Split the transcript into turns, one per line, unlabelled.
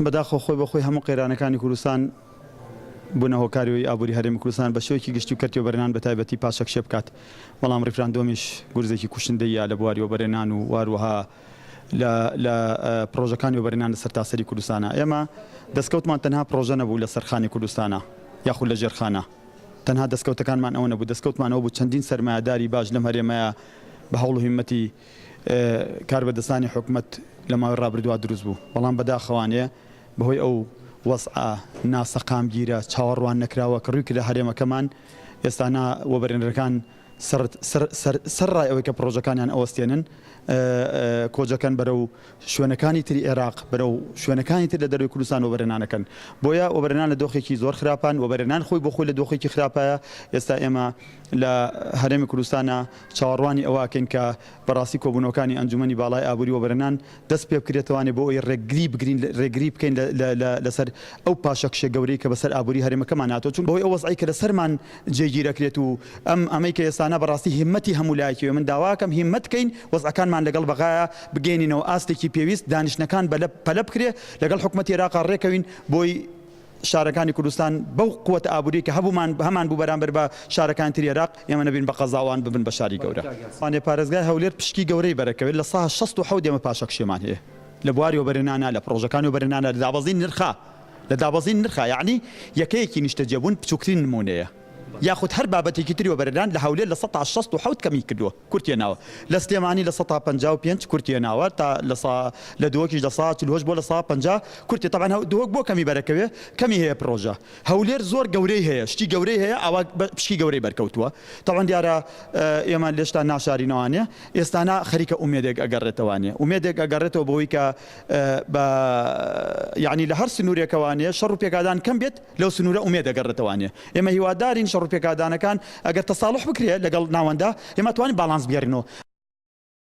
بەداخەوە خۆی بە خۆی هەموو قەیرانەکانی کوردستان بوونە هۆکاری ئەوەی ئابووری هەرێمی کوردستان بە شێوەیەکی گشتی و کەرتی وەبەرهێنان بە تایبەتی پاشەکشێ بکات، بەڵام ڕیفراندۆمیش گورزێکی کوشندەیە لە بواری وەبەرهێنان و هەروەها لە لە پڕۆژەکانی وەبەرهێنان لە سەرتاسەری کوردستانا. ئێمە دەستکەوتمان تەنها پڕۆژە نەبوو لە سەرخانی کوردستانا یاخود لە ژێرخانا، تەنها دەستکەوتەکانمان ئەوە نەبوو، دەستکەوتمان ئەوە بوو چەندین سەرمایەداری باش لەم هەرێمەیا بە هەوڵ و هیممەتی کاربەدەستانی حکومەت لە ماوەی ڕابردووا دروست بوو، بەڵام بەداخەوانێ بەهۆی ئەو وەزعە ناسەقامگیرە چاوەڕوان نەکراوە کە ڕووی کردە هەرێمەکەمان، ئێستا نا وەبەرهێنەرەکان سەر سەر سەر سەرڕای ئەوەی کە پڕۆژەکانیان ئەوەستێنن کۆچەکەن بەرەو شوێنەکانی تری عێراق بەرەو شوێنەکانی تر لە دەرەوەی کوردستان وەبەرهێنان ئەکەن بۆیە وەبەرهێنان لە دۆخێکی زۆر خراپان وەبەرهێنان خۆی بۆ خۆی لە دۆخێکی خراپایە ئێستا ئێمە لە هەرێمی کوردستانا چاوەڕوانی ئەوە ئەکەین کە بەڕاستی کۆبوونەوەکانی ئەنجومەنی باڵای ئابووری وەبەرهێنان دەست پێ بکرێتەوانێ بۆ ئەوەی ڕێگری بگرین ڕێگری بکەین لەسەر ئەو پاشەکشە گەورەی کە بەسەر ئابووری هەرێمەکەمان هاتووە چون بەهۆی ئەو وەزعەی کە لەسەرمان جێگیر ئەکرێت و ئەم ئەمەی کە ئێستانە بەڕاستی هیممەتی هەموو لایەکی من داواکەم هیممەت کەین وەزعەکانمان لەگەڵ بەغایا بگەینینەوە ئاستێکی پێویست دانیشتنەکان بەلە پەلە بکرێ لەگەڵ حکومەتی عێراقا ڕێکەوین بۆی شارەکانی کوردستان بەو قوت ئابووری کە هەبوومان هەمان بوو بەرامبەر بە شارەکانی تری عێراق ئێمە نەبین بە قەزا ئەوان ببن بە شاری گەورە. وانێ پارێزگای هەولێر پشکی گەورەی بەرەکەوێت لە سا 67 ئێمە پاشەکشێمان هەیە لە بواری وەبەرهێنانا لە پڕۆژەکانی وەبەرهێنانا لە دابەزین نرخا لە دابەزین نرخا یەعنی یەکەیەکی نیشتەجێبوون بچووکترین نموونەیە یاخود هەر بابەتێکی تری وەبەرهێنان لە هەولێر 67% کەمی کردووە کورتی هێناوە لە سلێمانی 55% کورتی هێناوە تا لە سا لە دهۆکیش 48% بۆ 50% کورتی تەبعەن دهۆک بۆ کەمی بەرەکەوێ کەمی هەیە پڕۆژە هەولێر زۆر گەورەی هەیە شتی گەورەی هەیە ئاوا پشکی گەورەی بەرکەوتووە تەبعەن دیارە ئێمە لێشتان ناشارینەوانێ ئێستانا خەریکە ئومێدێک ئەگەڕێتەوانێ ئومێدێک ئەگەڕێتەوە بۆی کە بە یعنی لە هەر سنوورێکەوانێ شەڕ و پێکادان کەم بێت لەو سنوورە ئومێد ئەگەڕێتەوانێ ئێمە هیوادارین شەڕ و پێکادانەکان ئەگەر تەساڵح بکرێت لەگەڵ ناوەندا ئێمە توانین باڵانس بگێڕینەوە.